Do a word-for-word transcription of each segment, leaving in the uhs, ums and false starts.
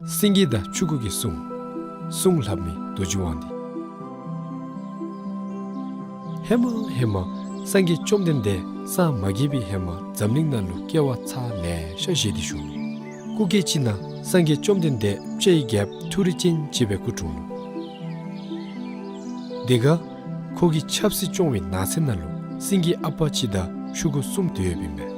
སེང་གེ་དང་ཕྲུ་གུ་གིས་གསུངས། གསུངས་ལྷབ་མི་རྡོ་རྗེ་དབང་འདུས། ཧེ་མ་ཧེ་མ་སངས་རྒྱས་བཅོམ་ལྡན་འདས་སངས་མ་རྒྱས་པའི་ཧེ་མ་འཛམ་གླིང་ནང་ལུ་སྐྱེ་བ་ཚར་ལེ་ཤ་བཞེས་ཏེ་བཞུགས་ནུག། སྐུ་སྐྱེ་ཅིག་ནང་སངས་རྒྱས་བཅོམ་ལྡན་འདས་སྤྱ་ཡི་རྒྱལཔོ་མཐོ་རིས་ཅན་ཅིག་སྦེ་སྐུ་འཁྲུངས་ནུག། དེ་ཁར་ཁོ་གི་ཆབ་སྲིད་སྐྱོང་བའི་ནགས་ཚལ་ནང་ལུ་སེང་གེ་ཨ་པ་གཅིག་དང་ཕྲུ་གུ་གསུམ་སྡོད་ཡོདཔ་ཨིན་མས།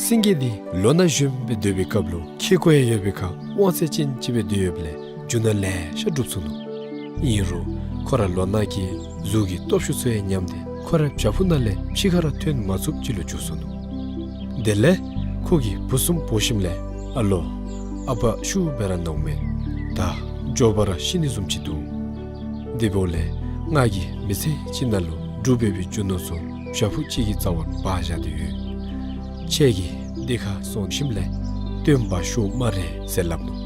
སེང་གེ་འདི་ལོ་ན་གཞོནམ་སྦེ་སྡོད་པའི་སྐབས་ལུ་ཁེ་ཀོ་ཡང་ཡོད་པའི་ཁར་དབང་ཚད་ཅན་ཅིག་སྦེ་སྡོད་ཡོདཔ་ལས་རྒྱུ་ནོར་ལེ་ཤ་སྒྲུབ་ཚུགས་ནུག། ཨིན་རུང་ཁོ་ར་ལོ་ན་གིས་གཟུགས་ཀྱི་སྟོབས་ཤུགས་ཚུ་ཡང་ཉམས་ཏེ་ཁོ་རའི་བྱག་ཕུག་ནང་ལས་ཕྱི་ཁར་ར་ཐོན་མ་ཚུགསཔ་ཅིག་ལུ་གྱུར་སོ་ནུག། དེ་ལས་ཁོ་གིས་བུ་གསུམ་འབོ་ཞིནམ་ལས་ཨ་ལོ་ཨ་པ་ཤུགས་སྦེ་ར་ན་འོང་མས། ད་མགྱོགས་པ་ར་ཤི་ནི་བཟུམ་ཅིག་འདུག། དེ་འབདཝ་ལས་ང་གིས་མི་ཚེ་གཅིག་ནང་ལུ་སྒྲུབ་འབད་བའི་རྒྱུ་ནོར་ཚུ་བྱག་ཕུག་གཅིག་གི་རྩ་བར་སྦ་བཞག་སྟེ་ཡོད། ཁྱེད་ཀྱིས་དེ་ཁར་སོང་ཞིནམ་ལས་བཏོན་འབག་ཤོག་སྨ་རེ་ཟེར་སླབ་ནུག།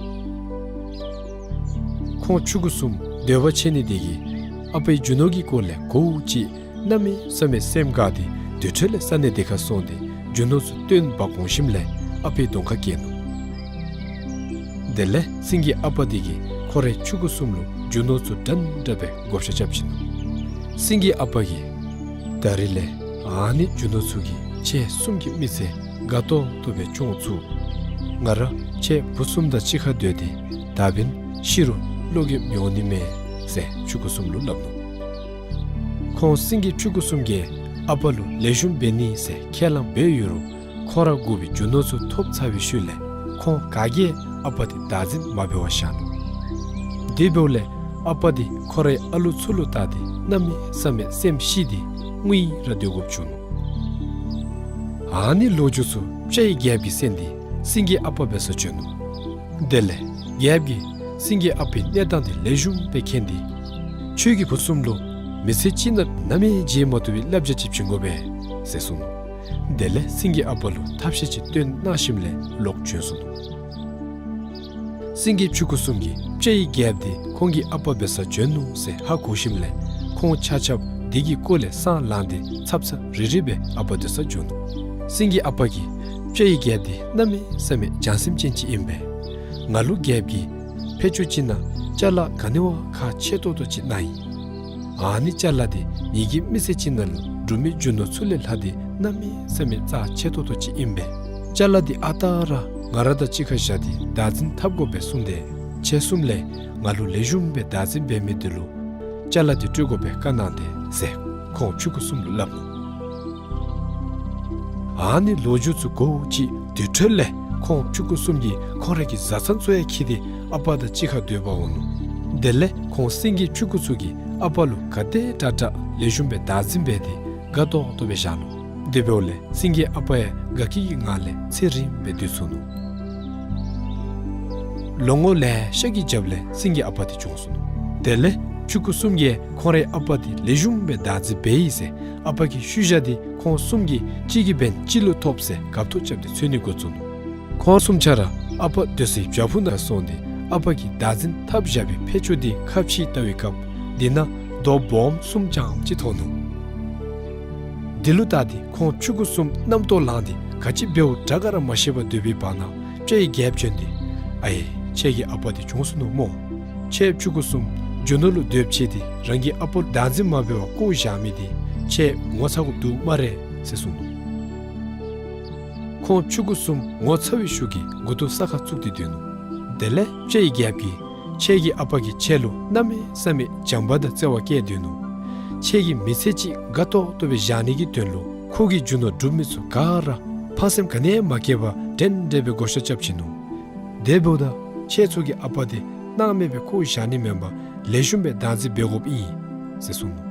ཁོང་ཕྲུ་གུ་གསུམ་འདོད་པ་ཆེ་ནི་དེ་གིས་ཨ་པའི་རྒྱུ་ནོར་གྱི་སྐོར་ལས་གོཝ་ཅིག་གནམ་མེད་ས་མེད་སེམས་དགའ་སྟེ་དེ་འཕྲོ་ལས་ས་གནས་དེ་ཁར་སོང་སྟེ་རྒྱུ་ནོར་ཚུ་བཏོན་འབག་འོང་ཞིནམ་ལས་ཨ་པའི་གདོང་ཁར་བཀལ་ནུག། དེ་ལས་སེང་གེ་ཨ་པ་དེ་གིས་ཁོ་རའི་ཕྲུ་གུ་གསུམ་ལུ་རྒྱུ་ནོར་ཚུ་འདྲན་འདྲ་སྦེ་བགོ་བཤའ་རྐྱབ་བྱིན་ནུག། སེང་གེ་ཨ་པ་གིས་ད་རིས་ལས་ཨ་ནི་རྒྱུ་ནོར་ཚུ་གིས་ཁྱེད་གསུམ་གྱི་མི་ཚེ་དགའ་ཏོག་ཏོ་སྦེ་སྐྱོང་ཚུགས། ང་ར་ཁྱེད་བུ་གསུམ་དང་གཅིག་ཁར་སྡོད་དེ་ད་འབདན་ཤི་རུང་བློ་འགྱོདཔ་མི་འོང་ནི་མས་ཟེར་ཕྲུ་གུ་གསུམ་ལུ་སླབ་ནུག། ཁོང་སེང་གེ་ཕྲུ་གུ་གསུམ་གྱིས་ཨ་པ་ལུ་ལེགས་ཤོམ་འབད་ནི་ཟེར་ཁས་བླངས་འབད་ཡོད་རུང་ཁོང་ར་དགོ་པའི་རྒྱུ་ནོར་ཚུ་ཐོབ་ཚར་བའི་ཤུལ་ལས་ཁོང་ག་གིས་ཨ་པ་དེ་བདག་འཛིན་མ་འབད་བར་བཞག་ནུག། དེ་འབདཝ་ལས་ཨ་པ་དེ་ཁོ་རའི་ཨ་ལུ་ཚུ་ལུ་བལྟ་སྟེ་གནམ་མེད་ས་མེད་སེམས་ཤི་སྟེ་ངུ་ཡི་ར་སྡོད་དགོཔ་བྱུང་ནུག། ཨ་ནི་ལོ་རྒྱུས་ཚུ་སྤྱ་ཡི་རྒྱལཔོ་གིས་གསན་ཏེ་སེང་གེ་ཨ་པ་འབད་སར་བྱོན་ནུག། དེ་ལས་རྒྱལཔོ་གིས་སེང་གེ་ཨ་པའི་གནས་སྟངས་དེ་ལེགས་ཤོམ་སྦེ་མཁྱེན་ཏེ་ཁྱོད་ཀྱི་བུ་གསུམ་ལུ་མི་ཚེ་གཅིག་ནང་ནམ་ཡང་བརྗེད་མ་བཏུབ་པའི་བསླབ་བྱ་ཅིག་བྱིན་དགོ་པས་ཟེར་གསུངས་ནུག། དེ་ལས་སེང་གེ་ཨ་པ་ལུ་ཐབས་ཤེས་ཅིག་སྟོན་གནང་ཞིནམ་ལས་ལོག་བྱོན་སོ་ནུག། སེང་གེ་ཕྲུ་གུ་གསུམ་གྱིས་སྤྱ་ཡི་རྒྱལཔོ་དེ་ཁོང་གི་ཨ་པ་འབད་སར་བྱོན་ནུག་ཟེར་ཧ་གོ་ཞིནམ་ལས་ཁོང་ཆ་ཁྱབ་དེ་གི་སྐོར་ལས་སང་ལངས་ཏེ་ཚབ་ཚ་རི་རི་སྦེ་ཨ་པ་སྡོད་སར་བྱོན་ནུག། སེང་གེ་ཨ་པ་གིས་སྤྱ་ཡི་རྒྱལཔོ་དེ་གནམ་མེད་ས་མེད་བྱམས་སེམས་ཅན་ཅིག་ཨིན་པས། ང་ལུ་རྒྱལཔོ་གིས་ཕད་ཅུང་ཅིག་ནང་ཅ་ལ་ག་ནི་བ་ཁག་ཆེ་ཏོག་ཏོ་ཅིག་གནང་ཡི། ཨ་ནི་ཅ་ལ་དེ་ངེ་གི་མི་ཚེ་གཅིག་ནང་ལུ་སྒྲུབ་མི་རྒྱུ་ནོར་ཚུ་ལས་ལྷག་སྟེ་གནམ་མེད་ས་མེད་རྩ་ཆེ་ཏོག་ཏོ་ཅིག་ཨིན་པས། ཅ་ལ་དེ་ཨ་རྟག་ར་ང་ར་དང་གཅིག་ཁར་བཞག་སྟེ་བདག་འཛིན་འཐབ་དགོ་པས་གསུངས་ཏེ་ཁྱེད་གསུམ་ལས་ང་ལུ་ལེགས་ཤོམ་སྦེ་བདག་འཛིན་འབད་མི་དེ་ལུ་ཅ་ལ་དེ་སྤྲོད་དགོ་པའི་བཀའ་གནང་སྟེ་ཟེར་ཁོང་ཕྲུ་གུ་གསུམ་ལུ་སླབ་ནུག། ཨ་ནི་ལོ་རྒྱུས་ཚུ་གོཝ་ཅིག་དེ་འཕྲོ་ལས་ཁོང་ཕྲུ་གུ་གསུམ་གྱིས་ཁོང་ར་གི་བཟའ་ཚང་ཚུ་ཡང་འཁྱིད་དེ་ཨ་པ་དང་གཅིག་ཁར་སྡོད་པར་འོང་ནུག། དེ་ལས་ཁོང་སེང་གེ་ཕྲུ་གུ་ཚུ་གིས་ཨ་པ་ལུ་ག་དེ་དྲག་དྲག་ལེགས་ཤོམ་སྦེ་བདག་འཛིན་འབད་དེ་དགའ་ཏོག་ཏོ་སྦེ་བཞག་ནུག། དེ་འབདཝ་ལས་སེང་གེ་ཨ་པ་ཡང་དགའ་སྐྱིད་ཀྱི་ངང་ལས་ཚེ་རིངམོ་སྦེ་སྡོད་ཚུགས་ནུག། ལོ་ངོ་ལེ་ཤ་གི་རྒྱབ་ལས་སེང་གེ་ཨ་པ་དེ་གྱོངས་སོ་ནུག། དེ་ལས་ཕྲུ་གུ་གསུམ་གྱིས་ཁོང་རའི་ཨ་པ་དེ་ལེགས་ཤོམ་སྦེ་བདག་འཛིན་འབད་ཡི་ཟེར་ཨ་པ་གི་ཤུལ་བཞག་དེ་ཁོང་གསུམ་གྱིས་གཅིག་གིས་འབདན་གཅིག་ལུ་ཐོབ་ཟེར་རྒཔ་ཐོབ་རྐྱབ་སྟེ་འཚོལ་ནི་འགོ་བཙུགས་ནུག། ཁོང་གསུམ་ཆ་ར་ཨ་པ་སྡོད་སའི་བྱག་ཕུག་ནང་སོང་སྟེ་ཨ་པ་གིས་བདག་འཛིན་འཐབ་བཞག་པའི་ཕད་ཅུང་དེ་ཁ་ཕྱེ་བལྟ་བའི་སྐབས་དེ་ནང་རྡོ་སྦོམ་གསུམ་རྐྱངམ་ཅིག་མཐོང་ནུག། དེ་ལུ་བལྟ་སྟེ་ཁོང་ཕྲུ་གུ་གསུམ་རྣམ་རྟོག་ལངས་ཏེ་ག་ཅི་འབདཝ་དྲག་ག་ར་མ་ཤེས་པར་སྡོད་པའི་བར་ན་སྤྱ་ཡི་རྒྱལཔོ་བྱོན་ཏེ་ཨའི་ཁྱེད་ཀྱི་ཨ་པ་དེ་གྱོངས་སོ་ནུག་སྨོ། ཁྱེད་ཕྲུ་གུ་གསུམ་རྒྱུ་ནོར་ལུ་འདོད་ཆེ་སྟེ་རང་གི་ཨ་པ་བདག་འཛིན་མ་འབད་བར་བཀོ་བཞག་མི་དེ་ཁྱེད་ངོ་ཚ་དགོཔ་འདུག་སྨ་རེ་ཟེར་གསུངས་ནུག། ཁོང་ཕྲུ་གུ་གསུམ་ངོ་ཚ་བའི་ཤུགས་ཀྱིས་མགུ་ཏོ་ས་ཁར་བཙུགས་ཏེ་སྡོད་ནུག། དེ་ལས་སྤྱ་ཡི་རྒྱལཔོ་གིས་ཁྱེད་ཀྱི་ཨ་པ་གིས་ཁྱེད་ལུ་གནམ་མེད་ས་མེད་བྱམས་པ་དང་བརྩེ་བ་བསྐྱེད་སྡོད་ནུག། ཁྱེད་ཀྱི་མི་ཚེ་གཅིག་དགའ་ཏོག་ཏོ་སྦེ་བཞག་ནི་གི་དོན་ལུ་ཁོ་གིས་རྒྱུ་ནོར་སྒྲུབ་མི་ཚུ་ག་ར་ཕངས་སེམས་ག་ནི་ཡང་མ་བསྐྱེད་པར་འདྲན་འདྲ་སྦེ་བགོ་བཤའ་རྐྱབ་བྱིན་ནུག། དེ་འབདཝ་ད་ཁྱེད་ཚུ་གི་ཨ་པ་དེ་སྣང་མེད་སྦེ་བཀོ་བཞག་ནི་མེན་པར་ལེགས་ཤོམ་སྦེ་བདག་འཛིན་འབད་དགོཔ་ཨིན་ཟེར་གསུངས་ནུག།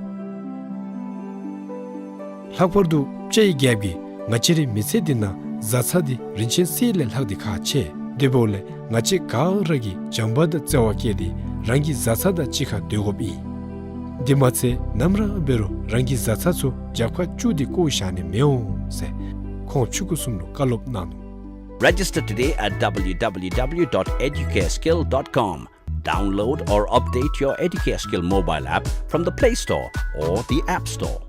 ལྷག་པར་དུ་སྤྱ་ཡི་རྒྱལཔོ་གིས་ང་བཅས་རའི་མི་ཚེ་འདི་ནང་བཟའ་ཚང་དེ་རིན་ཆེན་གསེར་ལས་ལྷག་སྟེ་ཁག་ཆེ། དེ་འབདཝ་ལས་ང་བཅས་ག་ར་གིས་བྱམས་པ་དང་བརྩེ་བ་བསྐྱེད་དེ་རང་གི་བཟའ་ཚང་དང་གཅིག་ཁར་སྡོད་དགོཔ་ཨིན། དེ་མ་ཚད་ནམ་ར་འབད་རུང་རང་གི་བཟའ་ཚང་ཚུ་རྒྱབ་ཁར་བཅུག་སྟེ་བཀོ་བཞག་ནི་མི་འོང་ཟེར་ཁོང་ཕྲུ་གུ་གསུམ་ལུ་བཀའ་སློབ་གནང་ནུག། Register today at W W W dot educare skill dot com. Download or update your Educare Skill mobile app from the Play Store or the App Store.